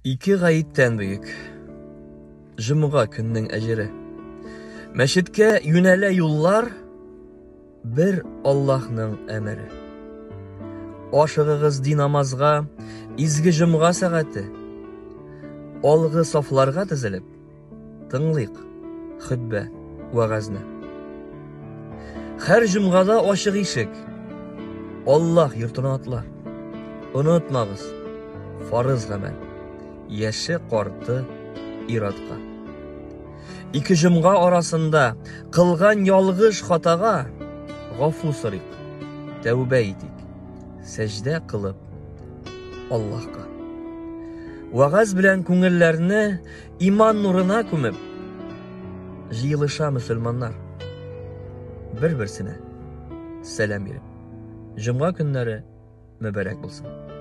Ике гаеттән бөек. Җомга көннең әҗере. Мәчеткә юнәлә юллар бер Аллаһның әмере. Ашыгыгыз ди намазга, изге җомга сәгате. Алгы сафларга тезелеп, Тыңлыйк хөтбә, вәгазьне. Һәр җомгада ачык ишек. Аллаһ йортына атла. Онытмагыз, фарыз гамәл. Яше карты иратка. Ике җомга арасында кылган ялгыш хатага гафу сорыйк, тәүбә итик, сәҗдә кылып Аллаһка. Вәгазь белән күңелләрне Иман нурына күмеп, җыелыша мөселманнар. Бер-берсенә сәлам биреп. Җомга көннәре мөбарәк булсын.